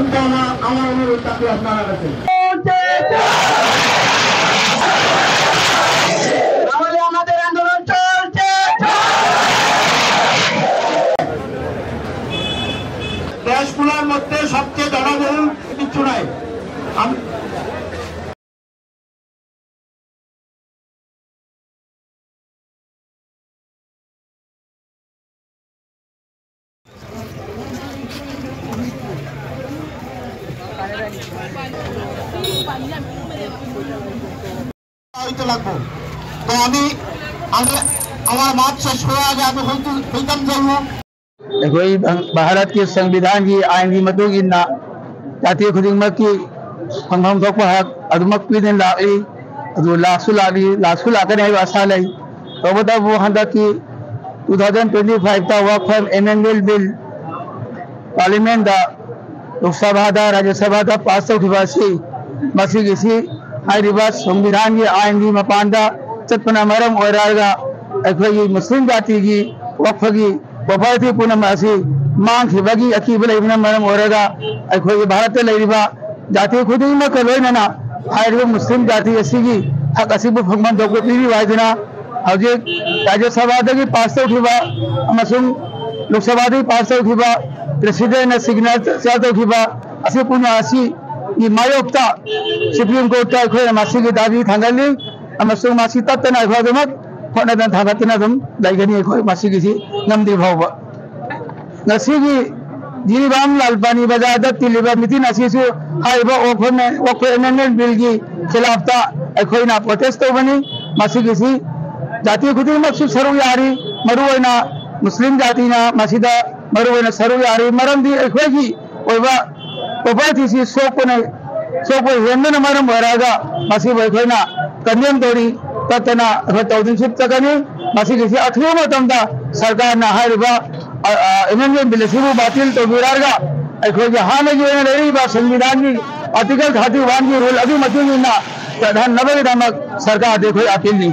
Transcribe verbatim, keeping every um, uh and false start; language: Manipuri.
আমার অনুরোধ থাকবে আপনারা কাছে। তাহলে আমাদের আন্দোলন চলছে। দেশগুলোর মধ্যে সবচেয়ে জনবহুল কিছু নাই। আম- হইতে লাগবো। তো আমি, আমি আমার মাত শেষ করার আগে আমি হইতে, হইতাম যাইব। ꯑꯩꯈꯣꯏ ꯚꯥꯔꯠꯀꯤ ꯁꯪꯕꯤꯙꯥꯟꯒꯤ ꯑꯥꯏꯟꯒꯤ ꯃꯇꯨꯡ ꯏꯟꯅ ꯖꯥꯇꯤ ꯈꯨꯗꯤꯡꯃꯛꯀꯤ ꯐꯪꯐꯝ ꯊꯣꯛꯄ ꯍꯛ ꯑꯗꯨꯃꯛ ꯄꯤꯗꯨꯅ ꯂꯥꯛꯂꯤ꯫ ꯑꯗꯨ ꯂꯥꯛꯁꯨ ꯂꯥꯛꯂꯤ, ꯂꯥꯛꯁꯨ ꯂꯥꯛꯀꯅꯤ ꯍꯥꯏꯕ ꯑꯁꯥ ꯂꯩ꯫ ꯇꯧꯕꯇꯕꯨ ꯍꯟꯗꯛꯀꯤ two thousand twenty five ꯇ ꯋꯥꯛꯐꯝ ꯑꯦꯃꯦꯟꯗꯃꯦꯟꯠ ꯕꯤꯜ ꯄꯥꯔꯂꯤꯌꯥꯃꯦꯟꯠꯇ, ꯂꯣꯛ ꯁꯚꯥꯗ, ꯔꯥꯖ꯭ꯌ ꯁꯚꯥꯗ ꯄꯥꯁ ꯇꯧꯈꯤꯕ ꯑꯁꯤ, ꯃꯁꯤꯒꯤꯁꯤ ꯍꯥꯏꯔꯤꯕ ꯁꯪꯕꯤꯙꯥꯟꯒꯤ ꯑꯥꯏꯟꯒꯤ ꯃꯄꯥꯟꯗ ꯆꯠꯄꯅ ꯃꯔꯝ ꯑꯣꯏꯔꯒ ꯑꯩꯈꯣꯏꯒꯤ ꯃꯨꯁꯂꯤꯝ ꯖꯥꯇꯤꯒꯤ ꯋꯥꯛꯐꯒꯤ ꯄ꯭ꯔꯣꯄꯔꯇꯤ ꯄꯨꯝꯅꯃꯛ ꯑꯁꯤ ꯃꯥꯡꯈꯤꯕꯒꯤ ꯑꯀꯤꯕ ꯂꯩꯕꯅ ꯃꯔꯝ ꯑꯣꯏꯔꯒ ꯑꯩꯈꯣꯏꯒꯤ ꯚꯥꯔꯠꯇ ꯂꯩꯔꯤꯕ ꯖꯥꯇꯤ ꯈꯨꯗꯤꯡꯃꯛꯀ ꯂꯣꯏꯅꯅ ꯍꯥꯏꯔꯤꯕ ꯃꯨꯁꯂꯤꯝ ꯖꯥꯇꯤ ꯑꯁꯤꯒꯤ ꯍꯛ ꯑꯁꯤꯕꯨ ꯐꯪꯐꯝ ꯊꯣꯛꯄ ꯄꯤꯕꯤꯌꯨ ꯍꯥꯏꯗꯨꯅ ꯍꯧꯖꯤꯛ ꯔꯥꯖ꯭ꯌ ꯁꯚꯥꯗꯒꯤ ꯄꯥꯁ ꯇꯧꯈꯤꯕ ꯑꯃꯁꯨꯡ ꯂꯣꯛ ꯁꯚꯥꯗꯒꯤ ꯄꯥꯁ ꯇꯧꯈꯤꯕ, ꯄ꯭ꯔꯦꯁꯤꯗꯦꯟꯠꯅ ꯁꯤꯒꯅꯦꯆꯔ ꯇꯧꯈꯤꯕ ꯑꯁꯤ ꯄꯨꯝꯅꯃꯛ ꯑꯁꯤꯒꯤ ꯃꯥꯌꯣꯛꯇ ꯁꯨꯄ꯭ꯔꯤꯝ ꯀꯣꯔꯠꯇ ꯑꯩꯈꯣꯏꯅ ꯃꯁꯤꯒꯤ ꯗꯥꯕꯤ ꯊꯥꯡꯒꯠꯂꯤ ꯑꯃꯁꯨꯡ ꯃꯁꯤ ꯇꯠꯇꯅ ꯑꯩꯈꯣꯏ ꯑꯗꯨꯃꯛ ꯍꯣꯠꯅꯗꯅ ꯊꯥꯡꯒꯠꯇꯅ ꯑꯗꯨꯝ ꯂꯩꯒꯅꯤ꯫ ꯑꯩꯈꯣꯏ ꯃꯁꯤꯒꯤꯁꯤ ꯉꯝꯗ꯭ꯔꯤ ꯐꯥꯎꯕ꯫ ꯉꯁꯤꯒꯤ ꯖꯤꯔꯤꯕꯥꯝ ꯂꯥꯜꯄꯥꯅꯤ ꯕꯖꯥꯔꯗ ꯇꯤꯜꯂꯤꯕ ꯃꯤꯇꯤꯟ ꯑꯁꯤꯁꯨ ꯍꯥꯏꯔꯤꯕ ꯋꯥꯛꯐꯝ, ꯋꯥꯛꯐꯝ ꯑꯦꯃꯦꯟꯗꯃꯦꯟꯠ ꯕꯤꯜꯒꯤ ꯈꯤꯂꯥꯐꯇ ꯑꯩꯈꯣꯏꯅ ꯄ꯭ꯔꯣꯇꯦꯁ ꯇꯧꯕꯅꯤ꯫ ꯃꯁꯤꯒꯤꯁꯤ ꯖꯥꯇꯤ ꯈꯨꯗꯤꯡꯃꯛꯁꯨ ꯁꯔꯨꯛ ꯌꯥꯔꯤ, ꯃꯔꯨꯑꯣꯏꯅ ꯃꯨꯁꯂꯤꯝ ꯖꯥꯇꯤꯅ ꯃꯁꯤꯗ ꯃꯔꯨꯑꯣꯏꯅ ꯁꯔꯨꯛ ꯌꯥꯔꯤ꯫ ꯃꯔꯝꯗꯤ ꯑꯩꯈꯣꯏꯒꯤ ꯑꯣꯏꯕ ꯄ꯭ꯔꯣꯄꯔꯇꯤꯁꯤ ꯁꯣꯛꯄꯅ, ꯁꯣꯛꯄ ꯍꯦꯟꯕꯅ ꯃꯔꯝ ꯑꯣꯏꯔꯒ ꯃꯁꯤꯕꯨ ꯑꯩꯈꯣꯏꯅ ꯀꯟꯗꯦꯝ ꯇꯧꯔꯤ, ꯇꯠꯇꯅ ꯑꯩꯈꯣꯏ ꯇꯧꯗꯨꯅꯁꯨ ꯆꯠꯀꯅꯤ꯫ ꯃꯁꯤꯒꯤꯁꯤ ꯑꯊꯨꯕ ꯃꯇꯝꯗ ꯁꯔꯀꯥꯔꯅ ꯍꯥꯏꯔꯤꯕ, ꯑ, ꯑ, ꯑꯦꯃꯦꯟꯗꯃꯦꯟꯠ ꯕꯤꯜ ꯑꯁꯤꯕꯨ ꯕꯥꯇꯤꯜ ꯇꯧꯕꯤꯔꯛꯑꯒ ꯑꯩꯈꯣꯏꯒꯤ ꯍꯥꯟꯅꯒꯤ ꯑꯣꯏꯅ ꯂꯩꯔꯤꯕ ꯁꯪꯕꯤꯙꯥꯟꯒꯤ ꯑꯥꯔꯇꯤꯀꯜ thirty one ꯒꯤ ꯔꯨꯜ ꯑꯗꯨꯒꯤ ꯃꯇꯨꯡ ꯏꯟꯅ ꯆꯠꯍꯟꯅꯕꯒꯤꯗꯃꯛ ꯁꯔꯀꯥꯔꯗ ꯑꯩꯈꯣꯏ ꯑꯄꯤꯜꯅꯤ꯫